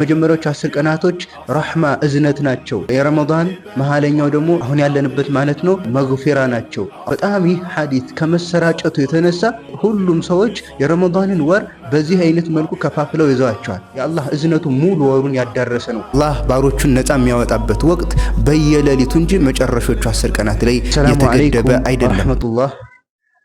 መጀመሪያዎቹ 10 ቀናቶች ረሕማ እዝነት ናቸው። የረመዳን መሀለኛው ደግሞ አሁን ያለንበት ማለት ነው መግፊራ ናቸው። በጣም ይህ ሐዲስ ከመሰራጨቱ የተነሳ ሁሉም ሰዎች የረመዳንን ወር በዚህ አይነት መልኩ ከፋፍለው ይዘዋቸዋል። የአላህ እዝነቱ ሙሉ ወሩን ያዳረሰ ነው። አላህ ባሮቹን ነፃ የሚያወጣበት ወቅት በየሌሊቱ እንጂ መጨረሾቹ 10 ቀናት ላይ የተገደበ አይደለም። ረሕመቱላህ።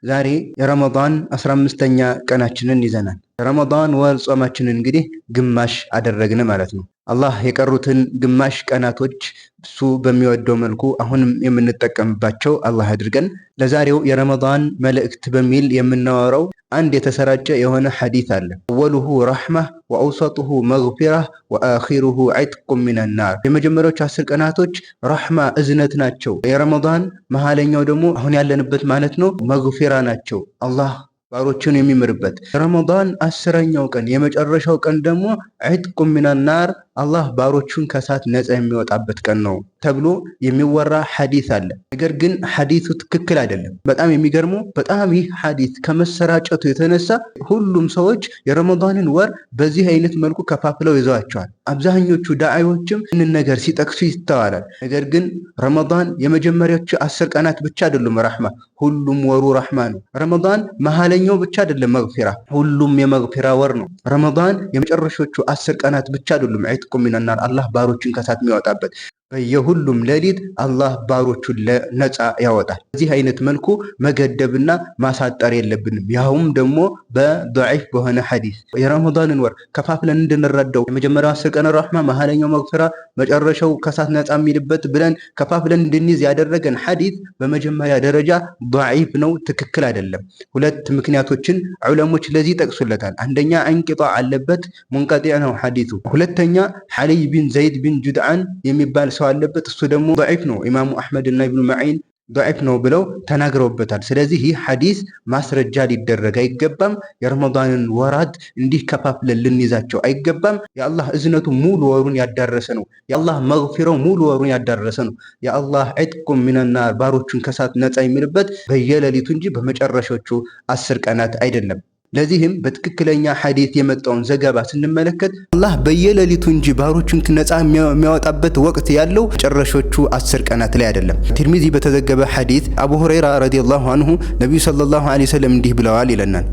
ዛሬ የረመዳን 15ኛ ቀናችንን ይዘናል። ረመዳን ወር ጾማችንን እንግዲህ ግማሽ አደረግን ማለት ነው። አላህ የቀሩትን ግማሽ ቀናቶች እሱ በሚወደው መልኩ አሁንም የምንጠቀምባቸው አላህ አድርገን። ለዛሬው የረመዳን መልእክት በሚል የምናወራው አንድ የተሰራጨ የሆነ ሐዲት አለ። أوله رحمة وأوسطه مغفرة وآخره عتق من النار። የመጀመሪያዎቹ 10 ቀናቶች ረሕማ እዝነት ናቸው። የረመዳን መሀለኛው ደግሞ አሁን ያለንበት ማለት ነው መግፊራ ናቸው። አላህ ባሮችን የሚምርበት። ረመዳን 10ኛው ቀን የመጨረሻው ቀን ደግሞ عتق من النار፣ አላህ ባሮቹን ከእሳት ነፃ የሚወጣበት ቀን ነው ተብሎ የሚወራ ሐዲስ አለ። ነገር ግን ሐዲሱ ትክክል አይደለም። በጣም የሚገርመው በጣም ይህ ሐዲስ ከመሰራጨቱ የተነሳ ሁሉም ሰዎች የረመዳንን ወር በዚህ አይነት መልኩ ከፋፍለው ይዘዋቸዋል። አብዛኞቹ ዳዒዎችም ይህንን ነገር ሲጠቅሱ ይስተዋላል። ነገር ግን ረመዳን የመጀመሪያዎቹ 10 ቀናት ብቻ አይደሉም ረሕማ፣ ሁሉም ወሩ ረሕማ ነው። ረመዳን መሀለኛው ብቻ አይደለም መግፊራ፣ ሁሉም የመግፊራ ወር ነው። ረመዳን የመጨረሾቹ 10 ቀናት ብቻ አይደሉም عتق من النار፣ አላህ ባሮችን ከእሳት የሚያወጣበት። በየሁሉም ሌሊት አላህ ባሮቹን ነፃ ያወጣል። በዚህ አይነት መልኩ መገደብና ማሳጠር የለብንም። ያውም ደግሞ በደዒፍ በሆነ ሐዲስ የረመዳንን ወር ከፋፍለን እንድንረዳው የመጀመሪያው 10 ቀን ረሕማ፣ መሀለኛው መግፊራ፣ መጨረሻው ከእሳት ነፃ የሚልበት ብለን ከፋፍለን እንድንይዝ ያደረገን ሐዲስ በመጀመሪያ ደረጃ ደዒፍ ነው፣ ትክክል አይደለም። ሁለት ምክንያቶችን ዑለሞች ለዚህ ይጠቅሱለታል። አንደኛ እንቂጣ አለበት፣ ሙንቀጢዕ ነው ሐዲሱ። ሁለተኛ ሐሊይ ቢን ዘይድ ቢን ጁድዓን የሚባል ሰው አለበት። እሱ ደግሞ ደዒፍ ነው። ኢማሙ አሕመድ እና ኢብኑ መዒን ደዒፍ ነው ብለው ተናግረውበታል። ስለዚህ ይህ ሐዲስ ማስረጃ ሊደረግ አይገባም። የረመዳንን ወራት እንዲህ ከፋፍለን ልንይዛቸው አይገባም። የአላህ እዝነቱ ሙሉ ወሩን ያዳረሰ ነው። የአላህ መግፊራው ሙሉ ወሩን ያዳረሰ ነው። የአላህ عتق من النار፣ ባሮቹን ከሳት ነፃ የሚልበት በየሌሊቱ እንጂ በመጨረሾቹ 10 ቀናት አይደለም። ለዚህም በትክክለኛ ሐዲስ የመጣውን ዘገባ ስንመለከት አላህ በየሌሊቱ እንጂ ባሮቹን ነፃ የሚያወጣበት ወቅት ያለው መጨረሾቹ 10 ቀናት ላይ አይደለም። ትርሚዚ በተዘገበ ሐዲስ አቡ ሁረይራ رضي الله عنه ነቢዩ صلى الله عليه وسلم እንዲህ ብለዋል ይለናል።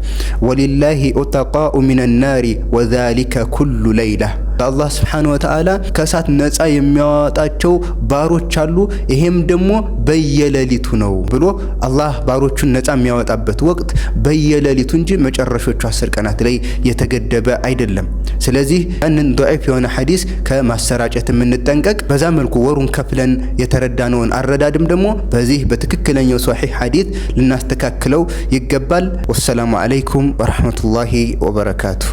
ولله عتقاء من النار وذلك كل ليلة። አላህ سبحانه وتعالى ከእሳት ነፃ የሚያወጣቸው ባሮች አሉ፣ ይሄም ደግሞ በየሌሊቱ ነው ብሎ አላህ ባሮቹን ነፃ የሚያወጣበት ወቅት በየሌሊቱ እንጂ መጨረሾቹ 10 ቀናት ላይ የተገደበ አይደለም። ስለዚህ ያንን ضعيف የሆነ ሐዲስ ከማሰራጨት የምንጠንቀቅ፣ በዛ መልኩ ወሩን ከፍለን የተረዳነውን አረዳድም ደግሞ በዚህ በትክክለኛው ሶሒህ ሐዲስ ልናስተካክለው ይገባል። والسلام عليكم ورحمة الله وبركاته።